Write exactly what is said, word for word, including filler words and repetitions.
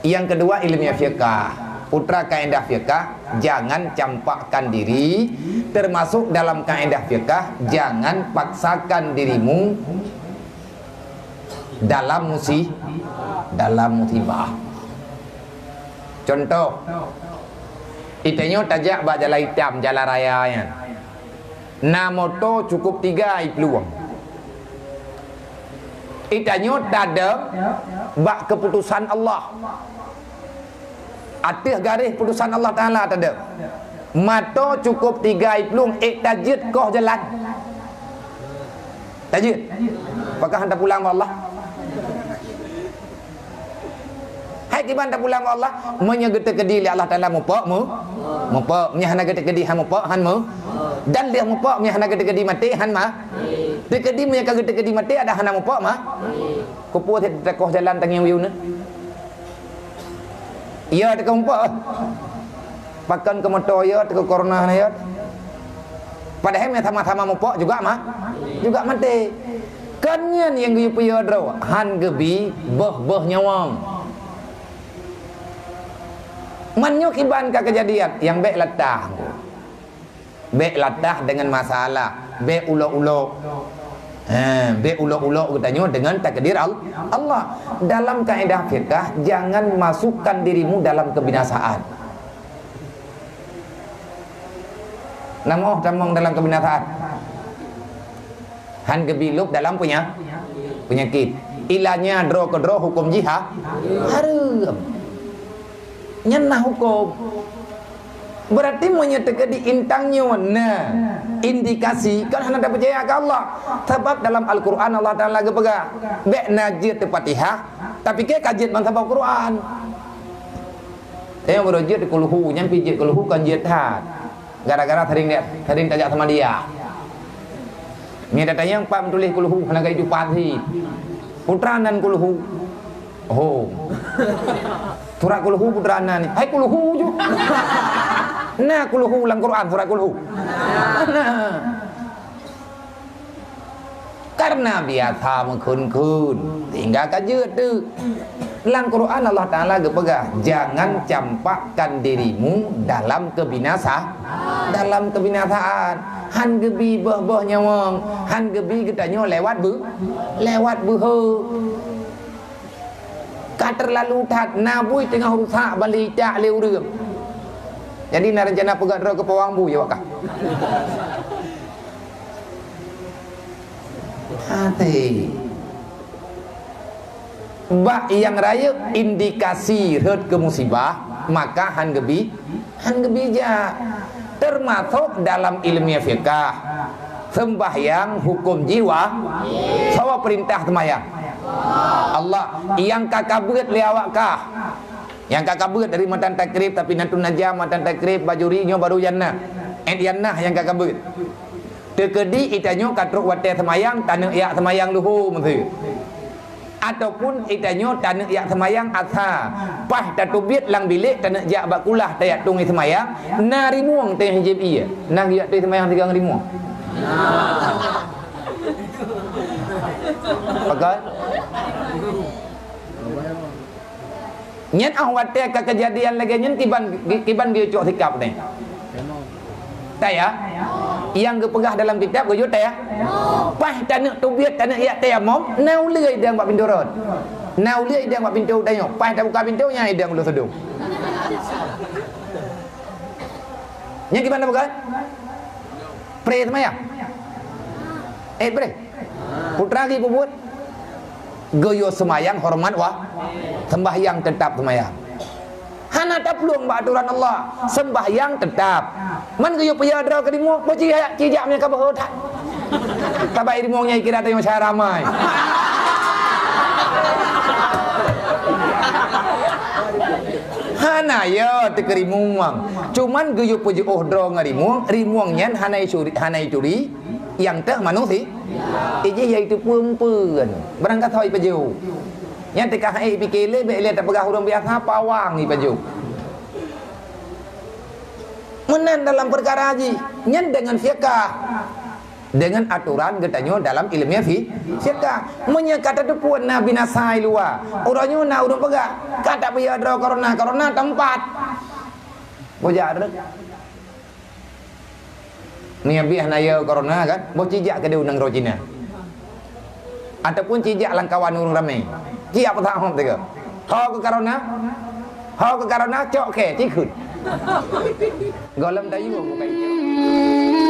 Yang kedua, ilmiah fiqah. Putra kaedah fiqah, jangan campakkan diri, termasuk dalam kaedah fiqah, jangan paksakan dirimu dalam musi-, dalam musibah. Contoh, itanyoe tajak bak jalan itam, jalan raya nyan. Na moto cukup tiga iplueng. Itanyoe tadong bak keputusan Allah. Ateueh garéh putusan Allah Taala tadong. Moto cukup tiga iplueng, ék tajeuet koh jalan. Tajeuet. Pakon hana tapulang bak Allah? Hai kiban tapulang bak Allah, meunyoe geuteukeudi lé Allah Taala mupok, mu-, mupok. Meunyoe hana geuteukeudi, han mupok, han mu-, dan lheueh mupok, meunyoe hana geuteukeudi maté, han ma-, teukeudi, meunyoe ka geuteukeudi maté, adak hana mupok, ma-, kupeue that takoh jalan tangieng uyueng nyan? Iya, teuka mupok. Pakon keu moto, iya, teuka corona na, iya. Padahai meunyoe sama-sama mupok juga ma-, juga maté. Kon nyan nyang geuyue peue droe, han geubi boh-boh nyawöng. Meunyoe kiban ka keujadian, nyang bék latah. Bék latah deungon masalah, bék ulok-ulok. Ha, bék ulok-ulok geutanyoe deungon takdir Al-, Allah. Dalam kaedah fiqah, jangan masukkan dirimu dalam kebinasaan. Na moh tamong dalam kebinasaan. Han geubi lôb dalam peunya-, peunyakét. Ilanya droe keudroe huköm jih ha-, hareuem. Nyan na huköm. Beurati meunyoe teukeudi intan nyoe na indikasi, kon hana tapeucaya keu Allah. Sabab dalam Al-Qur'an Allah Taala geupeugah, bék na jeuet teufatihah, tapike ka jeuet ban sabab Qur'an. Tanyoe baroe jeuet kulhu, nyan pih jeuet kulhu kon jeuet that. Gara-gara sering, sering tajak sama dia. Meunyoe tatanyong pat meutuléh kulhu, hana ka jitupat cit. Peue treuk nan kulhu? Oh. Surat kulhu peue treuk nan? Hai kulhu ju. Na kulhu lam Quran surat kulhu? Na. Karena biasa meukhon-khon, sehingga ka jeuet teuk. Lam Quran Allah Taala geupeugah, "Jangan campakkan dirimu dalam kebinasa-, dalam kebinasaan." Han geubi boh-boh nyawöng, han geubi geutanyoe lewat beu-, lewat beuhe. Ka terlalu that, na bui teungoh rusak ban lé itak lé ureuëng. Jadi na rencana peugah droe keu pawang bui awak kah? Hati. Bak nyang rayeuk indikasi rhot keu musibah, maka han geubi, han geubi jak. Teumasok dalam ilmiah fiqah, seumbahyang huköm jih wa-, soe peurintah seumbahyang? Allah. Nyang ka kabeuet lé awak kah? Nyang ka kabeuet dari matan takrib, tapi na tun najam matan takrib, bajuri nyoe baru nyang na. Ét nyang na nyang ka kabeuet. Teukeudi itanyoe ka trok watée seumayang, taneuk jak seumayang luho meuseue. Ataupun itanyoe taneuk jak seumayang asa, paih tateubiet lam bilék taneuk jak bak kulah tajak tueng seumayang, na rimueng teungoh jieb ié. Na geujak tueng seumayang sigoe ngon rimueng? Pakon? Nyan óh watée ka keujadian lagée nyan kiban, kiban geuyue cok sikap nyan. Taya, nyang geupeugah dalam kitab geuyue taya. Paih taneuk teubiet, taneuk jak tayamom, na uleue idang bak pintoe rot. Na uleue idang bak pintoe tanyoe. Paih tabuka pintoe nyan idang ulôn seudong. Nyan kiban na bukan? Pre seumayang. Eh, pre. Putra lagi peubuet. Geuyue seumayang horeumat wa-, seumbahyang teutap seumayang. Hana taplueng bak atoran Allah, seumbahyang teutap. Man geuyue peue droe keu rimueng, beuci jak, ci jak meunyoe ka beuhe that. Tabai rimueng nyan kira tanyoe syara mai. Hana yo teukeuri rimueng. Cuman geuyue peujiôh droe ngon rimueng, rimueng nyan hana ituri, hana ituri nyang teuh manusia. Ijih yaitu peuen-peuen. Barangkasoe ipajoh. Nyan teuka hai pike lé, bék lé tapeugah ureuëng biasa pawang ipajoh. Meunan dalam peukara jih, nyan deungon fiqah. Dengan aturan geutanyoe dalam ilmu fi-, fiqah. Meunyoe ka tateupeue na binasa i luwa, uroe nyoe na ureuëng peugah, ka tapiôh droe corona, corona teumpat. Bujak droe. Ni habéh na ya corona kan, boh cijak keudeh u nanggroe Cina. Ataupun cijak lam kawan ureuëng ramé. Cijak peutahom teuga. Ho keu corona? Ho keu corona, cok kèe, cikheun. Gohlom tayue bukai.